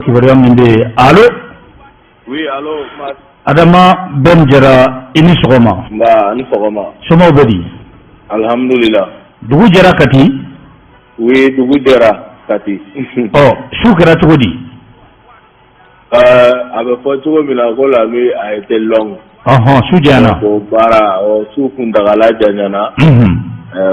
Kibaruya min bɛ yen, allo? Oui, allo. Adama Ben Jara, i ni sɔgɔma. Nba, ni sɔgɔma. Somaw bɛ di? Alhamdulillah. Dugu jɛra Kati? Oui, dugu jɛra Kati. Ɔ, su kɛra cogo di? A bɛ fɔ cogo min na ko la nuit a été longue. Ɔhɔn, su janyana. O baara, ɔ, su kuntagala janyana.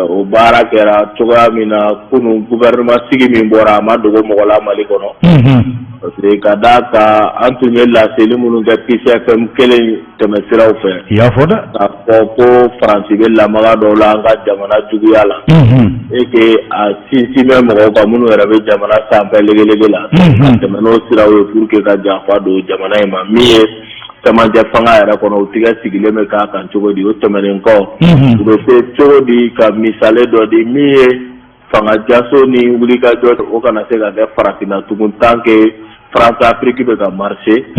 O baara kɛra cogoya min na kunun, gouvernement sigi min bɔra, a ma dogo mɔgɔ la Mali kɔnɔ. Parce que ka d'a kan, an tun ye laseli minnu kɛ PCFM kelen tɛmɛsiraw fɛ. I y'a fɔ dɛ. K'a fɔ ko Faransi bɛ lamaga dɔw la an ka jamana juguya la. Et que a sinsin bɛ mɔgɔw kan minnu yɛrɛ bɛ jamana sanfɛ legelege la. Ka tɛmɛ n'o siraw ye pour que ka janfa don jamana in ma, min ye camancɛ fanga yɛrɛ kɔnɔ, u tigɛ sigilen bɛ k'a kan cogo di. O tɛmɛnen kɔ, u bɛ se cogo di ka misale dɔ di min ye fanga jaso ni wulikajɔ, o kana se ka kɛ farafinna tugun tant que France Afrique bɛ ka marcher.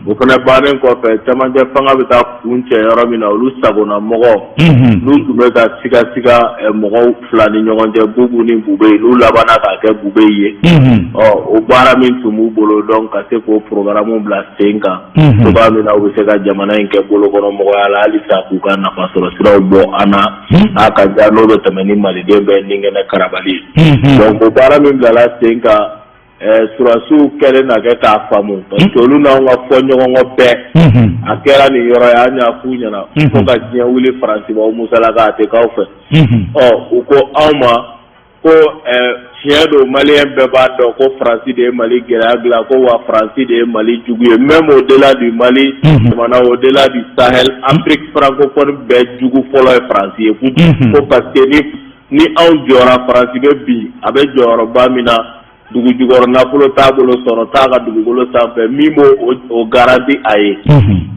O fana bannen kɔfɛ, camancɛ fanga bɛ taa kun cɛ yɔrɔ min na, olu sagona mɔgɔ n'u tun bɛ ka siga siga mɔgɔw fila ni ɲɔgɔn cɛ, Bubu ni Bube, n'u labanna k'a kɛ Bube ye. Ɔ, o baara min tun b'u bolo, donc ka se k'o programme bila sen kan cogoya min na u bɛ se ka jamana in kɛ bolokɔnɔ mɔgɔya la halisa, k'u ka nafa sɔrɔ siraw bɔ an na, a ka ja n'o bɛ tɛmɛ ni maliden bɛɛ ni kɛnɛ karabali ye. Donc o baara min bilala sen kan, surasiw kɛlen na kɛ k'a faamu, parce que olu n'anw ka fɔ ɲɔgɔn kɔ bɛɛ, a kɛra nin yɔrɔ ye, an y'a f'u ɲɛna fo ka diɲɛ wuli, Faransi b'aw musalaka, a tɛ k'aw fɛ. Ɔ, u ko anw ma ko tiɲɛ don, maliyɛn bɛɛ b'a dɔn ko Faransi de ye Mali gɛlɛya dilan, ko wa Faransi de ye Mali jugu ye, même au-delà du Mali jamana, au-delà du Sahel, Afrique francophone bɛɛ jugu fɔlɔ ye Faransi ye. Ko parce que ni anw jɔra, Faransi bɛ bin, a bɛ jɔyɔrɔba min na, dugu jukɔrɔ nafolo t'a bolo, sɔrɔ t'a ka dugukolo sanfɛ min b'o o garanti a ye.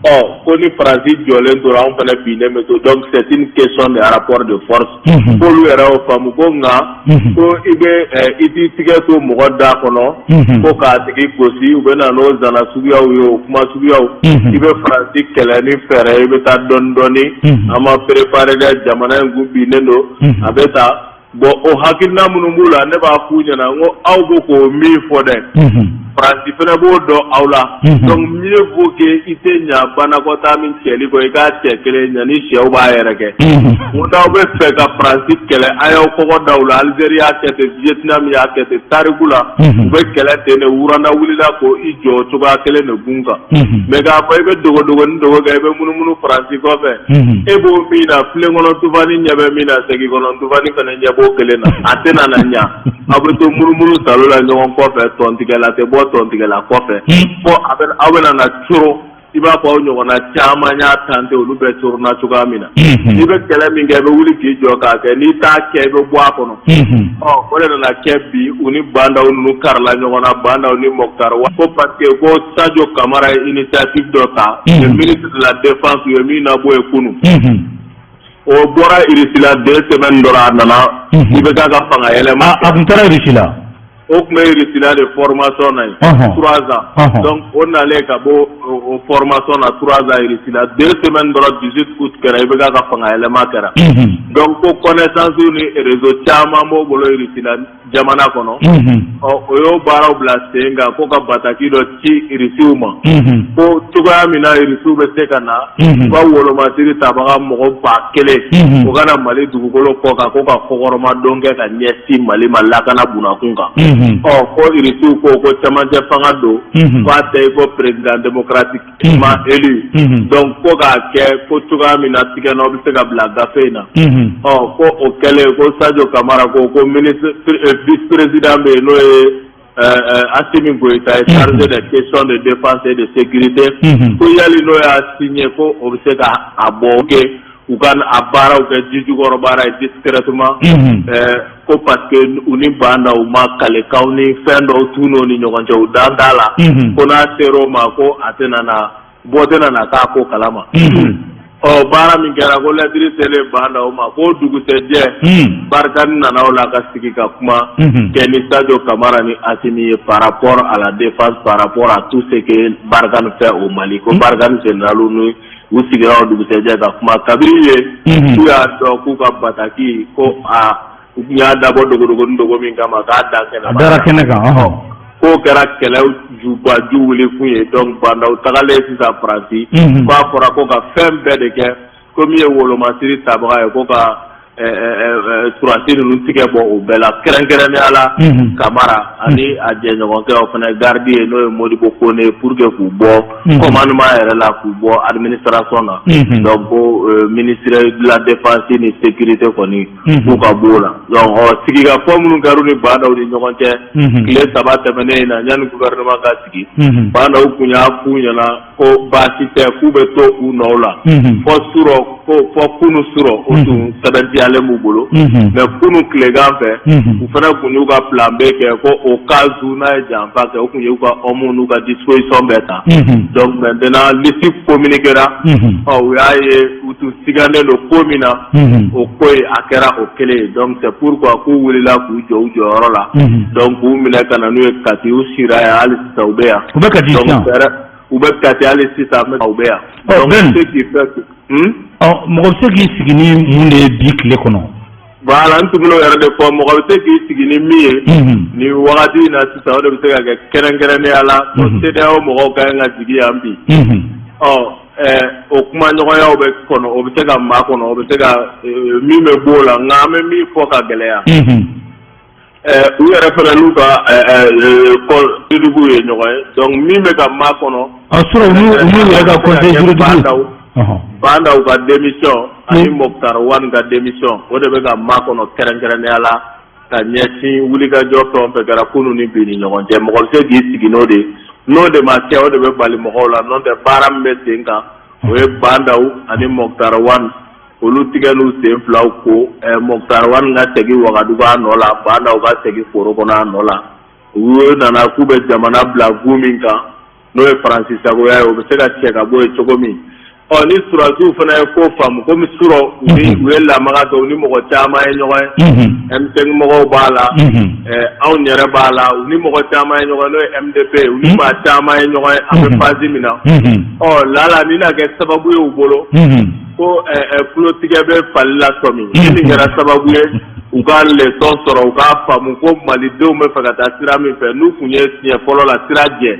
Ɔ, ko ni Faransi jɔlen tora, anw fana binnen bɛ to. Donc c'est une question de rapport de force. K'olu yɛrɛ y'o faamu ko nka ko i bɛ i t'i tigɛ to mɔgɔ da kɔnɔ ko k'a tigi gosi, u bɛ na n'o zana suguyaw ye, o kuma suguyaw. I bɛ Faransi kɛlɛ ni fɛɛrɛ, i bɛ taa dɔɔni dɔɔni, an ma préparé dɛ, jamana in kun binnen don, a bɛ taa. Bon, o hakilina minnu b'u la, ne b'a f'u ɲɛna n ko aw b'o k'o min fɔ dɛ, Faransi fana b'o dɔn aw la. Donc mieux vaut que i tɛ ɲa banakɔtaa min cɛli kɔ, i k'a cɛ kelen ɲa ni sɛw b'a yɛrɛ kɛ. N ko n'aw bɛ fɛ ka Faransi kɛlɛ, a y'aw kɔkɔ da u la. Algérie y'a kɛ ten, Vietnam y'a kɛ ten, tariku la u bɛ kɛlɛ ten de. Rwanda wulila k'o i jɔ o cogoya kelen de gun kan. Mais k'a fɔ i bɛ dogo-dogoni dogo kɛ, i bɛ munumunu Faransi kɔfɛ, e b'o min na, filen kɔnɔ tufani ɲɛ bɛ min na, segi kɔnɔ tufani fana ɲɛ b'o kelen na, a tɛna na ɲa. Aw bɛ to munumunu salo la ɲɔgɔn kɔfɛ, tɔntigɛla tɛ bɔ tɔntigɛla kɔfɛ, fo aw bɛna na coro. I b'a fɔ aw ɲɔgɔnna caman y'a tante, olu bɛɛ coronna cogoya min na. N'i bɛ kɛlɛ min kɛ, i bɛ wuli k'i jɔ k'a kɛ, n'i t'a kɛ, i bɛ bɔ a kɔnɔ. Ɔ, o de nana kɛ bi, u ni Bah N'Daw ninnu karila ɲɔgɔn na, Bah N'Daw ni Moctar Ouane, ko parce que ko Sadio Camara ye initiative dɔ ta, le ministre de la Défense, u ye min nabɔ yen kunun, o bɔra Irisi la 2 semaines dɔrɔn, a nana i bɛ k'a ka fanga yɛlɛma. A tun taara Irisi la. O tun bɛ Irisi la de formation na yen 3 ans. Donc o nalen ka bɔ o formation na 3 ans Irisi la, 2 semaines dɔrɔn, 18 août kɛra, i bɛ k'a ka fanga yɛlɛma kɛra. Donc ko connaissance ni réseau caman b'o bolo Irisi la jamana kɔnɔ. Ɔ, o y'o baaraw bila sen kan ko ka bataki dɔ ci Irisiw ma, ko cogoya min na Irisiw bɛ se ka na u ka wolomasiri tabaga mɔgɔ 1000, o ka na Mali dugukolo kɔ kan, ko ka kɔkɔrɔma don kɛ ka ɲɛsin Mali ma lakana bunakun kan. Ɔ, ko Irisiw ko camancɛ fanga don, k'a tɛ i ko président démocratiquement élu. Donc ko k'a kɛ ko cogoya min na tigɛ nɔ bɛ se ka bila gafe in na. Ɔ, ko o kɛlen, ko Sadio Camara ko ministre vice président bɛ yen, n'o ye Assimi Goïta ye, chargé des questions de défense et de sécurité, ko yali n'o y'a signé, ko o bɛ se ka a bɔ kɛ u ka a baaraw kɛ ji jukɔrɔ baara ye discrètement, ko parce que u ni Bah N'Daw ma kalekanw ni fɛn dɔw t'u n'o ni ɲɔgɔn cɛ, u dan t'a la, ko n'a ser'o ma, ko a tɛna na bɔ, tɛna na k'a ko kalama. Ɔ, baara min kɛra, ko lɛtiri selen Bah N'Daw ma, ko dugusɛjɛ Barkhane nana o la ka sigi ka kuma kɛ ni Sadio Camara ni Assimi ye par rapport à la défense, par rapport à tout ce que Barkhane fait au Mali. Ko Barkhane général ni u sigira o dugusɛjɛ ka kuma. Kabini ye k'u y'a dɔn k'u ka bataki, ko a u tun y'a dabɔ dogodogonin dogo min kama, k'a da kɛnɛ. A dara kɛnɛ kan, ɔhɔn. K'o kɛra kɛlɛ jubaju wuli kun ye. Donc Bah N'Daw tagalen sisan Faransi, k'a fɔra ko ka fɛn bɛɛ de kɛ, ko min ye wolomasiri tabaga ye, ko ka surasi ninnu tigɛ bɔ o bɛɛ la, kɛrɛnkɛrɛnnenya la Kamara ani a jɛɲɔgɔnkɛ, o fana garde ye, n'o ye Modibo Kone, pour que k'u bɔ commandement yɛrɛ la, k'u bɔ administration na. Donc ko ministre de la Défense ni sécurité kɔni, k'u ka b'o la. Donc ɔ sigikafɔ minnu kɛra u ni Bah N'Daw ni ɲɔgɔn cɛ tile 3 tɛmɛnen in na, yanni gouvernement ka sigi, Bah N'Daw kun y'a f'u ɲɛna ko baasi tɛ, k'u bɛ to u nɔ la fɔ surɔ, ko fɔ kunu surɔ, o tun sɛbɛntiyalen b'u bolo. Mais kunu tilegan fɛ, u fana kun y'u ka plan B kɛ, ko au cas où n'a ye janfa kɛ, o kun y'u ka hommes n'u ka disposition bɛɛ ta. Donc maintenant liste communiquera. Ɔ u y'a ye u tun sigannen don ko min na, o ko ye a kɛra o kelen ye. Donc c'est pourquoi k'u wulila k'u jɔ u jɔyɔrɔ la. Donc k'u minɛ ka na n'u ye Kati, u sira yan, hali sisan u bɛ yan. U bɛ Kati sisan? U bɛ Kati hali sisan, u bɛ yan. Donc ce qui fait que Ɔ, mɔgɔ bɛ se k'i sigi ni mun de ye bi tile kɔnɔ? Voilà, n tun bɛn'o yɛrɛ de fɔ. Mɔgɔ bɛ se k'i sigi ni min ye nin wagati in na sisan, o de bɛ se ka kɛ kɛrɛnkɛrɛnnenya la ko CEDEAO mɔgɔw ka ɲi ka jigin yan bi. Ɔ o kumaɲɔgɔnyaw bɛ kɔnɔ, o bɛ se ka maa kɔnɔ, o bɛ se ka min bɛ b'o la. Nka an bɛ min fɔ ka gɛlɛya, u yɛrɛ fana n'u ka juridique ye ɲɔgɔn ye. Donc min bɛ ka maa kɔnɔ. A sɔrɔ u n'u yɛrɛ ka conseil juridique. Bah N'Daw ka démission ani Moctar Ouane ka démission, o de bɛ ka maa kɔnɔ kɛrɛnkɛrɛnnenya la ka ɲɛsin wulikajɔ fɛn o fɛn kɛra kunun ni bi ni ɲɔgɔn cɛ. Mɔgɔ bɛ se k'i sigi n'o de ye, n'o de ma kɛ, o de bɛ bali mɔgɔw la. N'o tɛ, baara min bɛ sen kan, o ye Bah N'Daw ani Moctar Ouane, olu tigɛ n'u sen filaw ko Moctar Ouane ka segin Wagadugu a nɔ la, Bah N'Daw ka segin foro kɔnɔ a nɔ la. U nana k'u bɛ jamana bila gun min kan, n'o ye Faransi sagoya ye, o bɛ se ka cɛ ka bɔ yen cogo min. Ɔ ni surasiw fana ye ko faamu, komi surɔ u ni u ye lamaga kɛ, u ni mɔgɔ caman ye ɲɔgɔn ye, M5 mɔgɔw b'a la, anw yɛrɛ b'a la, u ni mɔgɔ caman ye ɲɔgɔn ye, n'o ye MDP, u ni maa caman ye ɲɔgɔn ye. An bɛ phase min na, ɔ lala ni na kɛ sababu ye u bolo ko tulotigɛ bɛ fali la sɔmi, ni nin kɛra sababu ye u ka leçon sɔrɔ, u k'a faamu ko malidenw bɛ fɛ ka taa sira min fɛ, n'u kun ye siɲɛ fɔlɔ la sira jɛ.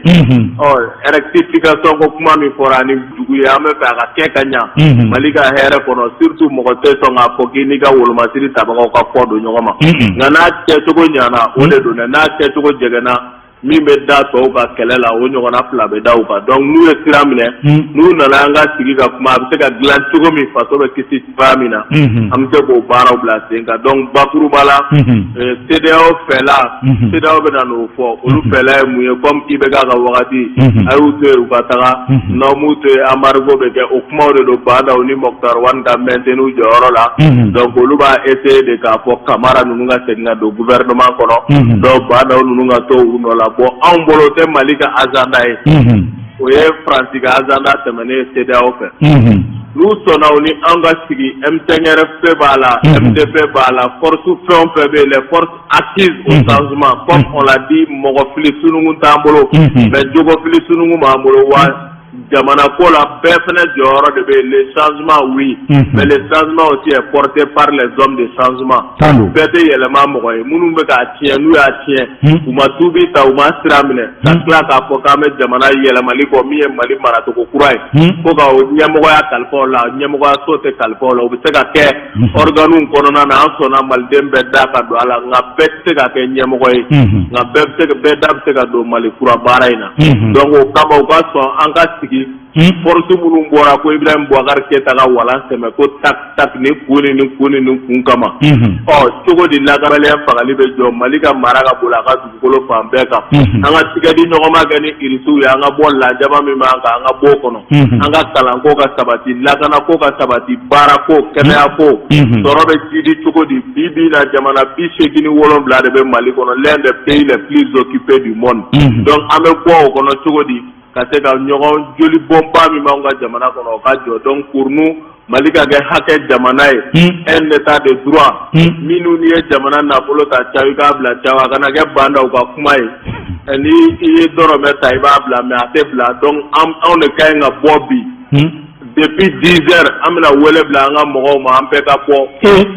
Ɔ rectification ko kuma min fɔra ani dugu ye, an bɛ fɛ a ka kɛ ka ɲa Mali ka hɛrɛ kɔnɔ. Surtout mɔgɔ tɛ sɔn k'a fɔ k'i n'i ka wolomasiri tabagaw ka kɔ don ɲɔgɔn ma. Nka n'a kɛcogo ɲana, o de don dɛ. N'a kɛcogo jɛgɛnna, min bɛ da tɔw ka kɛlɛ la, o ɲɔgɔnna fila bɛ da u kan. Donc n'u ye sira minɛ, n'u nana an ka sigi ka kuma, a bɛ se ka dilan cogo min, faso bɛ kisi cogoya min na, an bɛ se k'o baaraw bila sen kan. Donc bakuruba la, CEDEAO fɛla, CEDEAO bɛ na n'o fɔ, olu fɛla ye mun ye? Comme IBK ka wagati, a y'u to yen u ka taga, n'aw m'u to yen, embargo bɛ kɛ. O kumaw de don Bah N'Daw ni Moctar Ouane ka maintenir jɔyɔrɔ la. Donc olu b'a essayer de k'a fɔ Kamara ninnu ka segin ka don gouvernement kɔnɔ, donc Bah N'Daw ninnu ka to u nɔ la. Bon, anw bolo, o tɛ Mali ka agenda ye, o ye Faransi ka agenda tɛmɛnen ye CEDEAO fɛ. N'u sɔnna u ni an ka sigi, M5RFP b'a la, MDP b'a la, force fɛn o fɛn bɛ yen, les forces acquises au changement, comme on l'a dit, mɔgɔ fili sununkun t'an bolo, mais jogo fili sununkun b'an bolo. Wa jamana ko la, bɛɛ fɛnɛ jɔyɔrɔ de bɛ yen. Le changement, oui, mais le changement aussi est porté par les hommes de changement. Bɛɛ tɛ yɛlɛma mɔgɔ ye. Minnu bɛ k'a tiɲɛ, n'u y'a tiɲɛ, u ma tubi ta, u ma sira minɛ ka tila k'a fɔ k'an bɛ jamana yɛlɛmali kɔ, min ye Mali maracogo kura ye, ko ka o ɲɛmɔgɔya kalifa o la, ɲɛmɔgɔya so tɛ kalifa o la. O bɛ se ka kɛ organes kɔnɔna na, an sɔnna maliden bɛɛ da ka don a la, nka bɛɛ tɛ se ka kɛ ɲɛmɔgɔ ye, nka bɛɛ bɛ se, bɛɛ da bɛ se ka don Mali kura baara in na. Donc o kama, u ka sɔn an ka sigi. Force minnu bɔra ko Ibrahim Boubacar Keïta ka walan sɛmɛ ko tak tak, ni kun ni ni kun ni ni kun kama, ɔ cogo di lakanabaliya fagali bɛ jɔ, Mali ka mara ka boli a ka dugukolo fan bɛɛ kan, an ka tigɛ di ɲɔgɔn ma kɛ ni irisiw ye, an ka bɔ lajaba min b'an kan, an ka bɔ o kɔnɔ, an ka kalanko ka sabati, lakanako ka sabati, baarako, kɛnɛyako, sɔrɔ bɛ jidi cogo di? Bi bi in na, jamana 87 de bɛ Mali kɔnɔ, l'un des pays les plus occupés du monde. Donc an bɛ bɔ o kɔnɔ cogo di ka se ka ɲɔgɔn joli bɔnba min b'anw ka jamana kɔnɔ, o ka jɔ? Donc pour nous, Mali ka kɛ hakɛ jamana ye, un état de droit, minnu n'i ye jamana nafolo ta caw, i k'a bila caw, a kana kɛ Bah N'Daw ka kuma ye, ni i ye dɔrɔmɛ ta, i b'a bila, mais a tɛ bila. Donc anw de ka ɲi ka bɔ bi. Depuis 10 heures, an bɛna wele bila an ka mɔgɔw ma, an bɛɛ ka bɔ.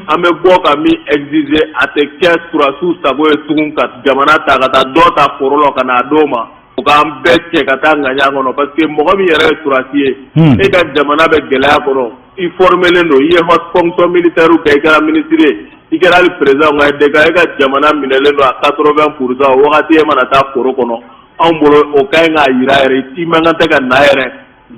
An bɛ bɔ ka min exiger, a tɛ kɛ surasiw sago ye tugun ka jamana ta ka taa dɔ ta foro la ka n'a d'o ma, u k'an bɛɛ cɛ ka taa ŋaɲa kɔnɔ, parce que mɔgɔ min yɛrɛ ye surasi ye, e ka jamana bɛ gɛlɛya kɔnɔ, i formelen don, i ye haute fonction militaire kɛ, i kɛra ministre ye, i kɛra hali président ka DK, e ka jamana minɛlen don à 80 %, o wagati e mana taa foro kɔnɔ, anw bolo o ka ɲi k'a yira yɛrɛ, i man kan tɛ ka na yɛrɛ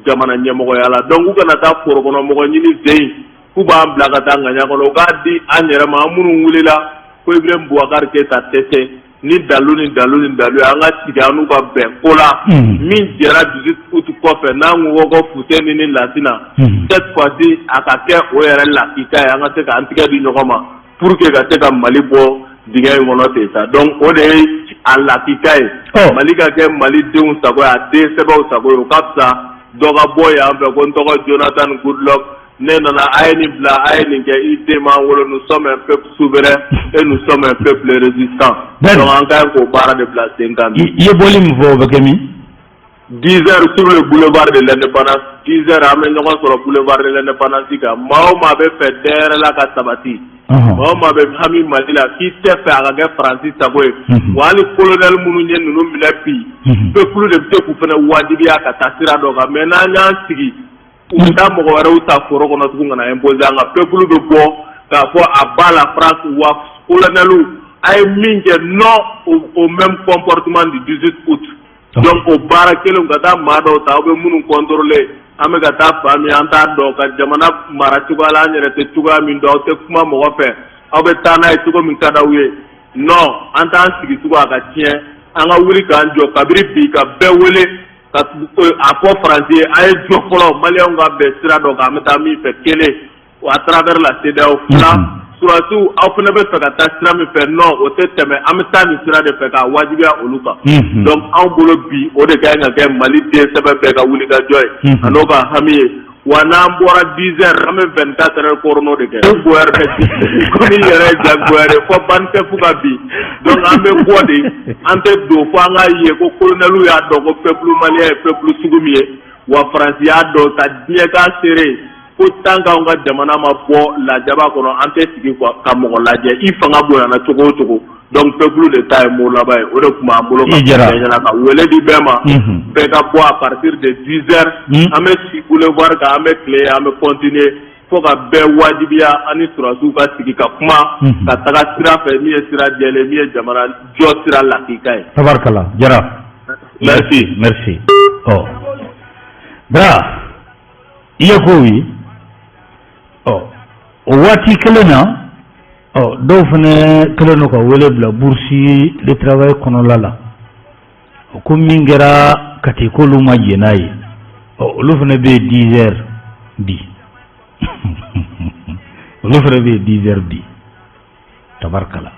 jamana ɲɛmɔgɔya la. Donc u kana taa foro kɔnɔ mɔgɔ ɲini zen k'u b'an bila ka taa ŋaɲa kɔnɔ. U k'a di an yɛrɛ ma, an minnu wulila ko Ibrahim Boubacar Keïta tɛ se ni dalu ni dalu ni dalu ye, an ka sigi an n'u ka bɛn ko la. Min jɛra 18 août kɔfɛ, n'an ko Fuseni ni Lasina, cette fois-ci a ka kɛ o yɛrɛ lakika ye, an ka se k'an tigɛ di ɲɔgɔn ma pour que ka se ka Mali bɔ dingɛ in kɔnɔ ten sa. Donc o de ye a lakika ye, Mali ka kɛ Malidenw sago ye, a den sɛbɛw sago ye. O ka fisa dɔ ka bɔ yan fɛ ko n tɔgɔ Jonathan Goodluck, ne nana, a ye nin bila, a ye nin kɛ, i den m'an wolo. Nous sommes un peuple souverain et nous sommes un peuple résistant. Donc an ka ɲi k'o baara de bila sen kan bi. I ye bɔli min fɔ, o bɛ kɛ min? 10 heures sur le boulevard de l'Indépendance, 10 heures, an bɛ ɲɔgɔn sɔrɔ boulevard de l'Indépendance kan. Maa o maa bɛ fɛ dɛrɛ ka sabati, maa o maa bɛ hami Mali la k'i tɛ fɛ a ka kɛ Faransi sago ye, wa hali colonel minnu ye ninnu minɛ bi, peuple de bɛ se k'u fana wajibiya ka taa sira dɔ kan. Mais n'an y'an sigi, u bɛ taa mɔgɔ wɛrɛw ta foro kɔnɔ tugun ka na imposer an kan. Peuple bɛ bɔ k'a fɔ à bas la France, wa colonel a ye min kɛ, non au même comportement du 18 août. Donc o baara kelen, ka taa maa dɔw ta, aw bɛ minnu contrôler, an bɛ ka taa fan min, an t'a dɔn, ka jamana mara cogoya la, an yɛrɛ tɛ cogoya min dɔn, aw tɛ kuma mɔgɔ fɛ, aw bɛ taa n'a ye cogo min ka d'aw ye. Non, an t'an sigi tugun a ka tiɲɛ. An ka wuli k'an jɔ kabini bi, ka bɛɛ wele ka a fɔ Faransi ye, a ye jɔ fɔlɔ, Maliyɛnw ka bɛn sira dɔ kan, an bɛ taa min fɛ, kelen à travers la CEDEAO, fila, surasiw, aw fana bɛ fɛ ka taa sira min fɛ, non, o tɛ tɛmɛ, an bɛ taa nin sira de fɛ k'a wajibiya olu kan. Donc anw bolo bi, o de ka ɲi ka kɛ Mali den sɛbɛn bɛɛ ka wuli ka jɔ ye, a n'o ka hami ye. Wa n'an bɔra 10 heures, an bɛ 24 heures chrono de kɛ Boyɛri, komi i yɛrɛ ye jagoya ye fɔ ban tɛ fo ka bi. Donc an bɛ bɔ de, an tɛ don fo an k'a ye ko colonel y'a dɔn ko peuple malien ye peuple sugu min ye, wa Faransi y'a dɔn, ka diɲɛ k'a seere ko tant qu'anw ka jamana ma bɔ lajaba kɔnɔ, an tɛ sigi ka mɔgɔ lajɛ, i fanga bonyana cogo o cogo. Donc peuple de ta ye mot laban ye. O de tun b'an bolo ka bɛɛ ɲɛna, ka wele di bɛɛ ma, bɛɛ ka bɔ à partir de 10 heures. An bɛ si boulevard kan, an bɛ tile, an bɛ continuer fo ka bɛɛ wajibiya an ni surasiw ka sigi ka kuma, ka taga sira fɛ min ye sira jɛlen, min ye jamana jɔ sira lakika ye. Tabarikala Jara. Merci. Merci. Ɔ Dara, i ye kow ye. Ɔ o waati kelen na, ɔ dɔw fana kɛlen don ka wele bila bourse de travail kɔnɔla la, o ko min kɛra Kati, k'olu ma jɛn n'a ye. Ɔ olu fana bɛ yen 10 heures bi, olu fana bɛ yen 10 heures bi. Tabarikala.